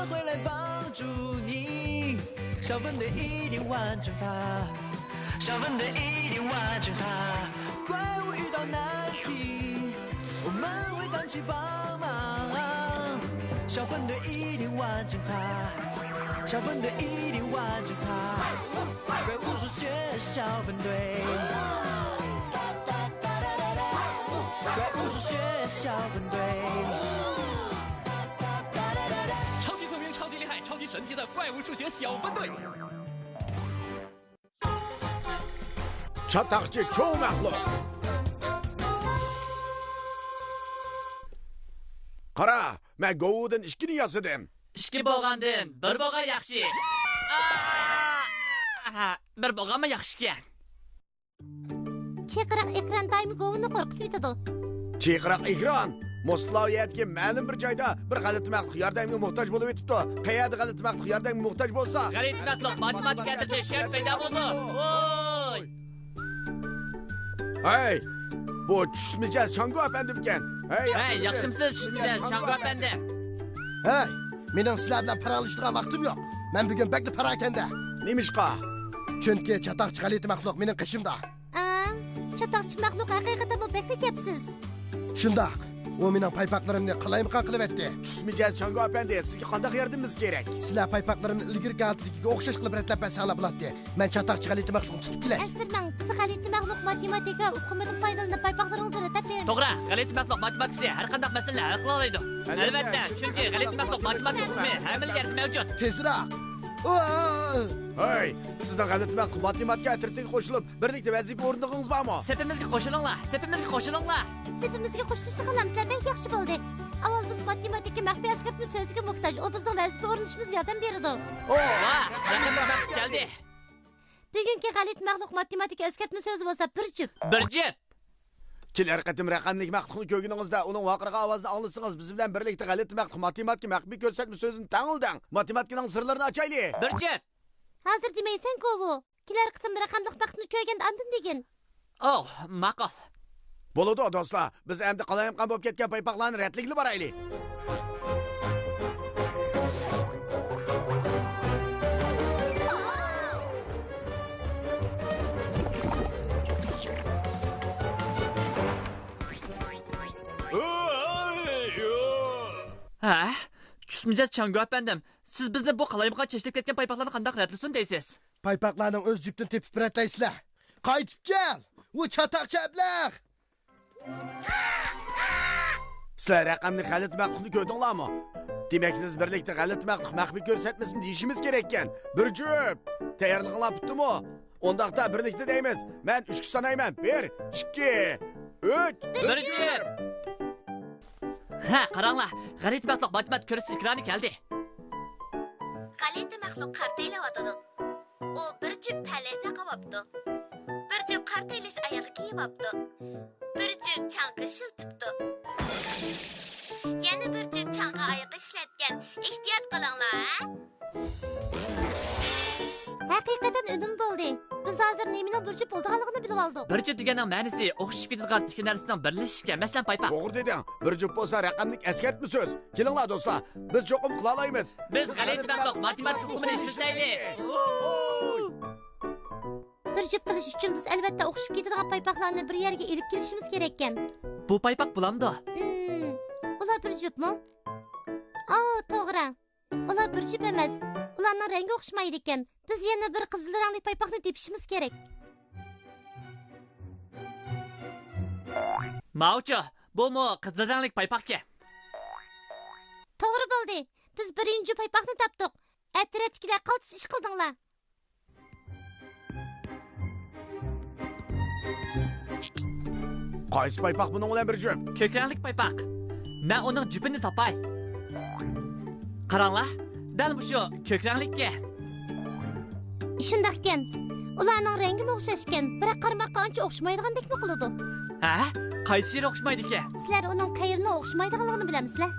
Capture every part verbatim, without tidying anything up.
会来帮助你。小分队一定完成它，小分队一定完成它。怪物遇到难题，我们会赶去帮忙。小分队一定完成它，小分队一定完成它。怪物鼠学小分队，怪物鼠学小分队。 超级聪明，超级厉害，超级神奇的怪物数学小分队。 چاتاقچى چوڭ مەخلۇق. قارا، مەن گوۋۇدىن ئىككىنى ياسىدىم. ئىككى بولغاندىن بىر بولغان ياخشى. ئا! بىر بولغانمۇ ياخشىكەن. چىرقىراق ئېكران دائىم گوۋۇنى قورقۇتۇۋېتىدۇ. چىرقىراق ئېكران؟ موسكۋا يەردىكى مەلۇم بىر جايدا بىر غەلىتە مەخلۇق ياردەمگە موھتاج بولۇۋېتىپتۇ. قەيەردە غەلىتە مەخلۇق ياردەمگە موھتاج بولسا، غەلىتە مەخلۇق ماتېماتىكا ئەترىتى شەرت پەيدا بولىدۇ. ۋوي! ھەي، بۇ چۈشسىز مىجەز چاڭگو ئەپەندىمكەن. ھەي، ھەي، ياخشىمۇ؟ ياخشىمۇسىز، چۈشسىز مىجەز چاڭگو ئەپەندىم؟ ھەي، مېنىڭ سىلەر بىلەن پاراڭلىشىدىغان ۋاقتىم يوق. مەن بۈگۈن بەكلا پاراكەندە. نېمىشقا؟ چۈنكى چاتاقچى غەلىتە مەخلۇق مېنىڭ قېشىمدا. ئا، چاتاقچى مەخلۇق ھەقىقەتەنمۇ بەكلا گەپسىز. شۇنداق. ئۇ مېنىڭ پايپاقلىرىمنى قالايمىقان قىلىۋەتتى. چۈشسىز مىجەز چاڭگو ئەپەندى، سىزگە قانداق ياردىمىمىز كېرەك؟ سىلەر پايپاقلىرىمنى ئىلگىرىكى ھالىتىدىكىگە ئوخشاش قىلىپ رەتلەپ بەرسەڭلار بولاتتى. مەن چاتاقچى غەلىتە مەخلۇقنى تۇتۇپ كېلەي. ئەنسىرىمەڭ، بىز غەلىتە مەخلۇق ماتېماتىكا ئۇقۇمىدىن پايدىلىنىپ پايپاقلىرىڭىزنى رەتلەپ بېرىمىز. توغرا، غەلىتە مەخلۇق ماتېماتىكىسى ھەر قانداق مەسىلىنى ھەل قىلالايدۇ. ئەلۋەتتە، چۈنكى غەلىتە مەخلۇق ماتېماتىكا ئۇقۇمى ھەممىلا يەردە مەۋجۇت. تېزرەك! ھەي، سىزنىڭ غەلىتە مەخلۇق ماتېماتىكا ئەترىتىگە قوشۇلۇپ، بىرلىكتە ۋەزىپە ئورۇندىغىنىڭىز بارمۇ؟ سېپىمىزگە قوشۇلۇڭلار، سېپىمىزگە قوشۇلۇڭلار. سېپىمىزگە قوشۇلۇشنى خالامسىلەر؟ بەك ياخشى بولدى. ئاۋۋال بىز ماتېماتىكا مەخپىي ئەسكەرتمە سۆزىگە موھتاج، ئۇ بىزنىڭ ۋەزىپە ئورۇندىشىمىزغا ياردەم بېرىدۇ. ۋاھ، رەقەملىك مەخلۇق كەلدى. بۈگۈنكى غەلىتە مەخلۇق ماتېماتىكا ئەسكەرتمە سۆزى بولسا بىر جۈپ. بىر جۈپ. كېلەر قېتىم رەقەملىك مەخلۇقنى كۆرگىنىڭىزدە، ئۇنىڭ ۋارقىرىغان ئاۋازىنى ئاڭلىسىڭىز، بىز بىلەن بىرلىكتە غەلىتە مەخلۇق ماتېماتىكا مەخپىي كۆرسەتمە سۆزىنى تەڭلىدىڭ. ماتېماتىكىنىڭ سىرلىرىنى ئاچايلى. بىر جۈپ. ھازىر دېمەيسەن، كوۋۇ. كېلەر قېتىم رەقەملىك مەخلۇقنى كۆرگەندە ئاندىن دېگىن. ئوھ، ماقۇل. بولىدۇ، دوستلار. بىز ئەمدى قالايمىقان بولۇپ كەتكەن پايپاقلارنى رەتلىگىلى بارايلى. ھە؟ چۈشسىز مىجەز چاڭگو ئەپەندىم، سىز بىزنى بۇ قالايمىقان چېچىلىپ كەتكەن پايپاقلارنى قانداق رەتلىسۇن دەيسىز؟ پايپاقلارنىڭ ئۆز جۈپتىنى تېپىپ رەتلەيسىلەر. قايتىپ كەل! ئۇ چاتاقچى ئەبلەخ! سىلەر رەقەملىك غەلىتە مەخلۇقنى كۆردۈڭلارمۇ؟ دېمەك، بىز بىرلىكتە غەلىتە مەخلۇق مەخپىي كۆرسەتمىسىنى دېيىشىمىز كېرەككەن. بىر جۈپ! تەييارلىقىڭلار پۈتتىمۇ؟ ئۇنداقتا بىرلىكتە دەيمىز. مەن ئۈچكە سانايمەن. بىر، ئىككى، ئۈچ! بىر جۈپ! ھە، قاراڭلار، غەلىتە مەخلۇق ماتېماتىكا كۆرسىتىش ئېكرانى كەلدى. غەلىتە مەخلۇق قارتايلىۋاتىدۇ. ئۇ بىر جۈپ پەلە تاقىۋاپتۇ. بىر جۈپ قارتايلىش ئايىغى كىيىۋاپتۇ. بىر جۈپ چاڭقا ئىشلىتىپتۇ. يەنە بىر جۈپ چاڭقا ئايىغى ئىشلەتكەن. ئېھتىيات قىلىڭلار، ھە! ھەقىقەتەن ئۈنۈم بولدى. بىز ھازىر نېمىنىڭ بىر جۈپ بولىدىغانلىقىنى بىلىۋالدۇق. بىر جۈپ دېگەننىڭ مەنىسى ئوخشىشىپ كېتىدىغان ئىككى نەرسىنىڭ بىرلىشىشى ئىكەن. مەسىلەن، پايپاق. توغرا دېدىڭ. بىر جۈپ بولسا رەقەملىك ئەسكەرتمە سۆز. كېلىڭلار، دوستلار، بىز چوقۇم قىلالايمىز. بىز غەلىتە مەخلۇق ماتېماتىكا ئۇقۇمىنى ئىشلىتەيلى. بىر جۈپ قىلىش ئۈچۈن بىز ئەلۋەتتە ئوخشىشىپ كېتىدىغان پايپاقلارنى بىر يەرگە ئېلىپ كېلىشىمىز كېرەككەن. بۇ پايپاق بۇلامدۇ؟ ھىم، ئۇلار بىر جۈپمۇ؟ ئاۋۇ، توغرا. ئۇلار بىر جۈپ ئەمەس. ئۇلارنىڭ رەڭگى ئوخشىمايدىكەن. بىز يەنە بىر قىزىل رەڭلىك پايپاقنى تېپىشىمىز كېرەك. ماۋۇچۇ، بۇمۇ قىزىل رەڭلىك پايپاقكەن. توغرا بولدى. بىز بىرىنچى پايپاقنى تاپتۇق. ئەترەتتىكىلەر قالتىس ئىش قىلدىڭلار. قايسى پايپاق بۇنىڭ بىلەن بىر جۈپ؟ كۆك رەڭلىك پايپاق. مەن ئۇنىڭ جۈپىنى تاپاي. قاراڭلار، دەل مۇشۇ كۆك رەڭلىككەن. شۇنداقكەن. ئۇلارنىڭ رەڭگىمۇ ئوخشاشكەن، بىراق قارىماققا ئانچە ئوخشىمايدىغاندەكمۇ قىلىدۇ. ھە؟ قايسى يېرى ئوخشىمايدىكەن؟ سىلەر ئۇنىڭ قەيىرىنىڭ ئوخشىمايدىغانلىقىنى بىلەمسىلەر؟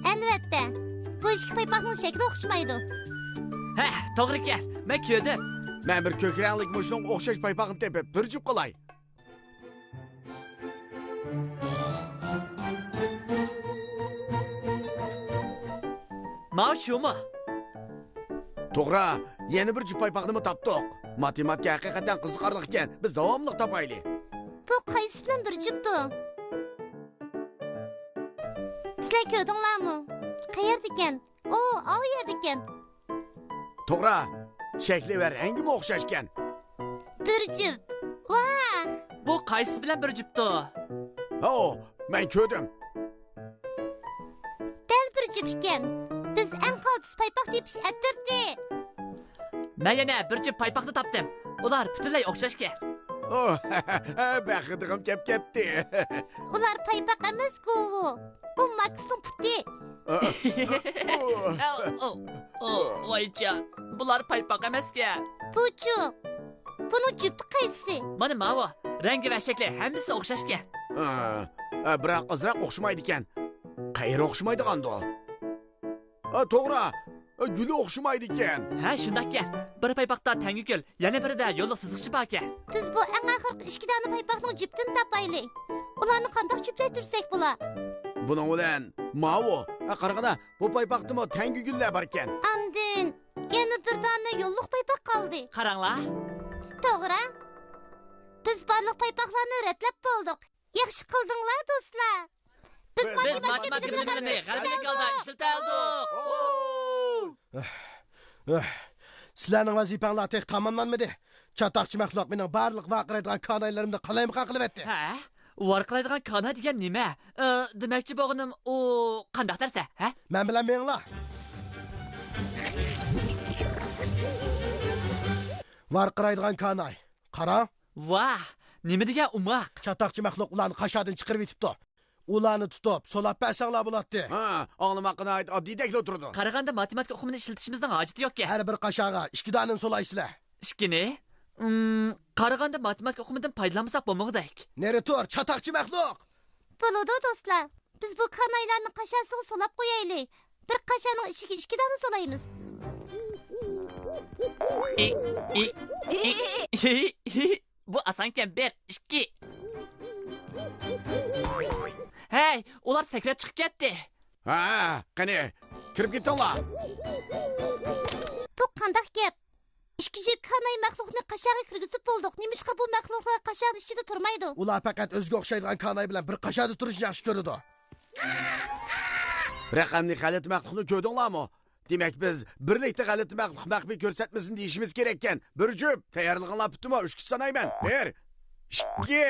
ئەلۋەتتە، بۇ ئىككى پايپاقنىڭ شەكلى ئوخشىمايدۇ. ھە، توغرىكەن، مەن كۆردۈم. مەن بىر كۆك رەڭلىك مۇشۇنىڭغا ئوخشاش پايپاقنى تېپىپ، بىر جۈپ قىلاي. ماۋۇ شۇمۇ؟ توغرا، يەنە بىر جۈپ پايپاقنىمۇ تاپتۇق. ماتېماتىكا ھەقىقەتەن قىزىقارلىق ئىكەن، بىز داۋاملىق تاپايلى. بۇ قايسى بىلەن بىر جۈپتۇ؟ سىلەر كۆردۈڭلارمۇ؟ قەيەردىكەن؟ ئۇ، ئاۋۇ يەردىكەن. توغرا، شەكلى ۋە رەڭگىمۇ ئوخشاشكەن. بىر جۈپ. ۋاھ! بۇ قايسىسى بىلەن بىر جۈپتۇ؟ ھو، مەن كۆردۈم. دەل بىر جۈپ ئىكەن. بىز ئەڭ قالتىس پايپاق تېپىش ئەترىتى. مەن يەنە بىر جۈپ پايپاقنى تاپتىم. ئۇلار پۈتۈنلەي ئوخشاشكەن. ئوھ، بەخىدىغىم كەپ كەتتى. ئۇلار پايپاق ئەمەس، گوۋۇ. ئۇ ماكسنىڭ پۇتى. ئە، ئە، ئە، ئە، ئە، ۋايجان، بۇلار پايپاق ئەمەسكەن. بۇچۇ، بۇنىڭ جۈپتى قايسىسى؟ مانا ماۋۇ. رەڭگى ۋە شەكلى ھەممىسى ئوخشاشكەن. ئە، ئە، بىراق ئازراق ئوخشىمايدىكەن. قەيەر ئوخشىمايدىغاندۇ؟ ئە، توغرا. ئە، گۈلى ئوخشىمايدىكەن. ھە، شۇنداقكەن. بىر پايپاقتا تەڭگە گۈل، يەنە بىرىدە يوللۇق سىزىقچە باركەن. بىز بۇ ئەڭ ئاخىرقى ئىككى دانە پايپاقنىڭ جۈپتىنى تاپايلى. ئۇلارنى قانداق جۈپلەشتۈرسەك بولا؟ بۇنىڭ بىلەن ماۋۇ. ھە، قارىغىنا، بۇ پايپاقتىمۇ تەڭگە گۈللەر باركەن. ئاندىن يەنە بىر دانە يوللۇق پايپاق قالدى. قاراڭلار. توغرا. بىز بارلىق پايپاقلارنى رەتلەپ بولدۇق. ياخشى قىلدىڭلار، دوستلار. بىز، بىز ماتېماتىكا، ماتېماتىكا بىلىملىرىنى غەلىبىلىك ھالدا ئىشلىتەلدۇق. ئۆھ، ئۆھ. سىلەرنىڭ ۋەزىپەڭلار تېخى تاماملانمىدى. چاتاقچى مەخلۇق مېنىڭ بارلىق ۋارقىرايدىغان كانايلىرىمنى قالايمىقان قىلىۋەتتى. ھە؟ ۋارقىرايدىغان كاناي دېگەن نېمە؟ ئى، دېمەكچى بولغىنىم ئۇ قانداق نەرسە، ھە؟ مەن بىلەن مېڭىڭلار. ۋارقىرايدىغان كاناي. قاراڭ. ۋاھ، نېمە دېگەن ئوماق. چاتاقچى مەخلۇق ئۇلارنى قاشادىن چىقىرىۋېتىپتۇ. ئۇلارنى تۇتۇپ، سولاپ بەرسەڭلار بولاتتى. ھا، ئاڭلىماققا ناھايىتى ئاددىيدەكلا تۇرىدۇ. قارىغاندا ماتېماتىكا ئۇقۇمىنى ئىشلىتىشىمىزنىڭ ھاجىتى يوقكەن. ھەر بىر قاشاغا ئىككى دانىنى سولايسىلەر. ئىككىنى؟ ئىم، قارىغاندا ماتېماتىكا ئۇقۇمىدىن پايدىلانمىساق بولمىغۇدەك. نېرى تۇر، چاتاقچى مەخلۇق! بولىدۇ، دوستلار. بىز بۇ كانايلارنى قاشاسىغا سولاپ قويايلى. بىر قاشانىڭ ئىچىگە ئىككى دانە سولايمىز. ئى، ئى، ئى، ئى، ئى. بۇ ئاسانكەن، بىر، ئىككى. ھەي، ئۇلار سەكرەپ چىقىپ كەتتى. ھە، قېنى، كىرىپ كېتىڭلار. بۇ قانداق گەپ؟ ئىككى جۈپ كاناي مەخلۇقنى قاشاغا كىرگۈزۈپ بولدۇق. نېمىشقا بۇ مەخلۇقلار قاشانىڭ ئىچىدە تۇرمايدۇ؟ ئۇلار پەقەت ئۆزىگە ئوخشايدىغان كاناي بىلەن بىر قاشادا تۇرۇشنى ياخشى كۆرىدۇ. رەقەملىك غەلىتە مەخلۇقنى كۆردۈڭلارمۇ؟ دېمەك، بىز بىرلىكتە غەلىتە مەخلۇق مەخپىي كۆرسەتمىسىنى دېيىشىمىز كېرەككەن. بىر جۈپ، تەييارلىقىڭلار پۈتتىمۇ؟ ئۈچكىچە سانايمەن. بىر، ئىككى،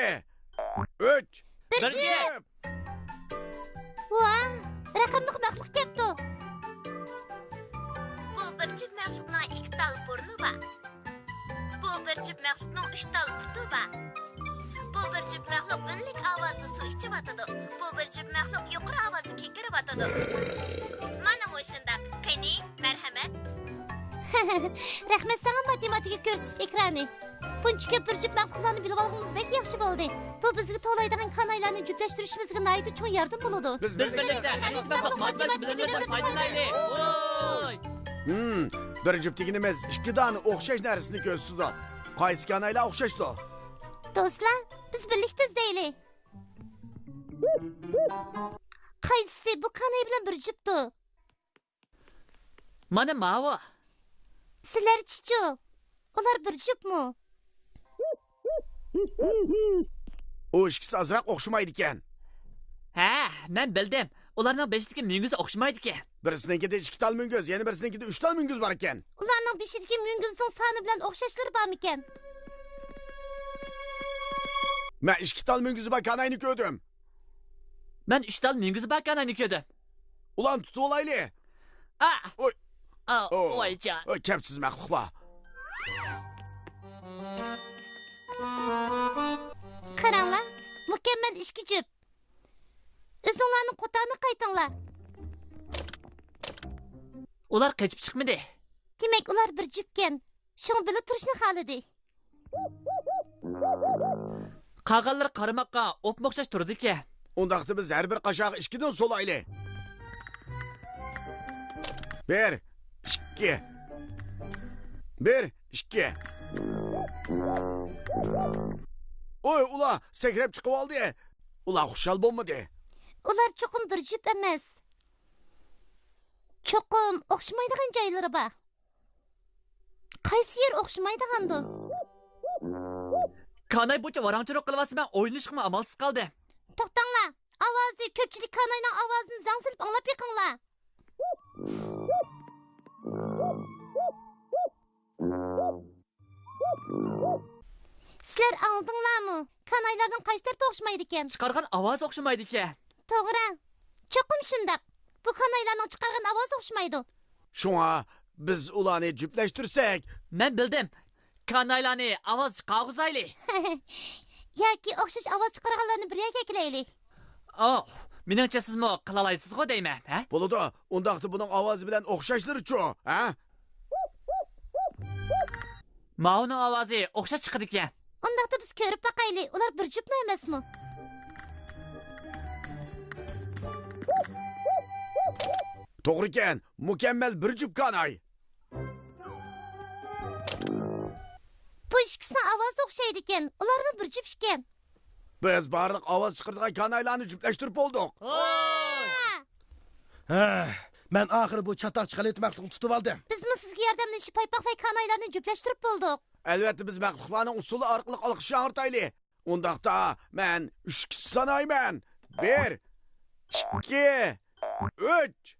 ئۈچ. بىر جۈپ. ۋاھ، رەقەملىك مەخلۇق كەپتۇ. بۇ بىر جۈپ مەخلۇقنىڭ ئىككى تال بۇرنى بار. بۇ بىر جۈپ مەخلۇقنىڭ ئۈچ تال پۇتى بار. بۇ بىر جۈپ مەخلۇق ئۈنلۈك ئاۋازدا سۇ ئىچىۋاتىدۇ. بۇ بىر جۈپ مەخلۇق يۇقىرى ئاۋازدا كېكىرىۋاتىدۇ. مانا مۇشۇنداق. قېنى، مەرھەمەت. رەھمەت ساڭا، ماتېماتىكا كۆرسىتىش ئېكرانى. بۇنچە كۆپ بىر جۈپ مەخلۇقلارنى بىلىۋالغىنىمىز بەك ياخشى بولدى. بۇ بىزگە توۋلايدىغان كانايلارنى جۈپلەشتۈرۈشىمىزگە ناھايىتى چوڭ ياردىم بولىدۇ. بىز بىرلىكتە غەلىتە مەخلۇق ماتېماتىكا بىلىملىرىدىن پايدىلىنايلى. ۋوي! ھىم، بىر جۈپ دېگىنىمىز ئىككى دانە ئوخشاش نەرسىنى كۆرسىتىدۇ. قايسى كانايلار ئوخشاشتۇ؟ دوستلار، بىز بىرلىكتە ئىزدەيلى. قايسىسى بۇ كاناي بىلەن بىر جۈپتۇ؟ مانا ماۋۇ. سىلەرچىچۇ؟ ئۇلار بىر جۈپمۇ؟ ئۇ ئىككىسى ئازراق ئوخشىمايدىكەن. ھە، مەن بىلدىم. ئۇلارنىڭ بېشىدىكى مۈڭگۈزى ئوخشىمايدىكەن. بىرسىنىڭكىدە ئىككى تال مۈڭگۈز، يەنە بىرسىنىڭكىدە ئۈچ تال مۈڭگۈز باركەن. ئۇلارنىڭ بېشىدىكى مۈڭگۈزنىڭ سانى بىلەن ئوخشاشلىرى بارمىكەن؟ مەن ئىككى تال مۈڭگۈزى بار كاناينى كۆردۈم. مەن ئۈچ تال مۈڭگۈزى بار كاناينى كۆردۈم. ئۇلارنى تۇتۇۋالايلى. ئا! ئوي! ئا، ئو! ۋايجان! ئوي، كەپسىز مەخلۇقلار! قاراڭلار، مۇكەممەل ئىككى جۈپ. ئۆزۈڭلارنىڭ قوتانىغا قايتىڭلار. ئۇلار قېچىپ چىقمىدى. دېمەك، ئۇلار بىر جۈپكەن. شۇڭا بىللە تۇرۇشنى خالىدى. قالغانلىرى قارىماققا ئوپمۇ ئوخشاش تۇرىدىكەن. ئۇنداقتا بىز ھەر بىر قاشاغا ئىككىدىن سولايلى. بىر، ئىككى. بىر، ئىككى. ئوي، ئۇلار سەكرەپ چىقىۋالدى. ئۇلار خۇشال بولمىدى. ئۇلار چوقۇم بىر جۈپ ئەمەس. چوقۇم ئوخشىمايدىغان جايلىرى بار. قايسى يېرى ئوخشىمايدىغاندۇ؟ كاناي بۇنچە ۋاراڭ-چۇرۇق قىلىۋاتسا، مەن ئويلىنىشقىمۇ ئامالسىز قالدىم. توختاڭلار! ئاۋازى كۆپچىلىك كاناينىڭ ئاۋازىنى زەڭ سېلىپ ئاڭلاپ بېقىڭلار. سىلەر ئاڭلىدىڭلارمۇ؟ كانايلارنىڭ قايسى تەرىپى ئوخشىمايدىكەن؟ چىقارغان ئاۋازى ئوخشىمايدىكەن. توغرا. چوقۇم شۇنداق. بۇ كانايلارنىڭ چىقارغان ئاۋازى ئوخشىمايدۇ. شۇڭا بىز ئۇلارنى جۈپلەشتۈرسەك. مەن بىلدىم. كانايلارنى ئاۋاز چىقارغۇزايلى. ياكى ئوخشاش ئاۋاز چىقارغانلارنى بىر يەرگە ئەكېلەيلى. ئو، مېنىڭچە سىزمۇ قىلالايسىزغۇ دەيمەن، ھە؟ بولىدۇ. ئۇنداقتا بۇنىڭ ئاۋازى بىلەن ئوخشاشلىرىچۇ، ھە؟ ماۋۇنىڭ ئاۋازى ئوخشاش چىقىدىكەن. ئۇنداقتا بىز كۆرۈپ باقايلى، ئۇلار بىر جۈپمۇ ئەمەسمۇ؟ توغرىكەن، مۇكەممەل بىر جۈپ كاناي. بۇ ئىككىسىنىڭ ئاۋازى ئوخشايدىكەن، ئۇلارمۇ بىر جۈپ ئىكەن. بىز بارلىق ئاۋاز چىقىرىدىغان كانايلارنى جۈپلەشتۈرۈپ بولدۇق. ھە، مەن ئاخىرى بۇ چاتاق چىقىرىۋېتىمەقلىقنى تۇتۇۋالدىم. بىزمۇ سىزگە ياردەملىشىپ پايپاقلاي كانايلارنى جۈپلەشتۈرۈپ بولدۇق. ئەلۋەتتە، بىز مەخلۇقلارنىڭ ئۇسسۇلى ئارقىلىق ئالقىش ياڭرىتايلى. ئۇنداقتا مەن ئۈچكىچە سانايمەن. بىر، ئىككى، ئۈچ.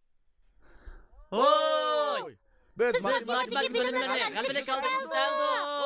ھوي! بىز بىز ماتېماتىكا بىلىملىرىنى غەلىبىلىك ھالدا ئىشلىتەلدۇق.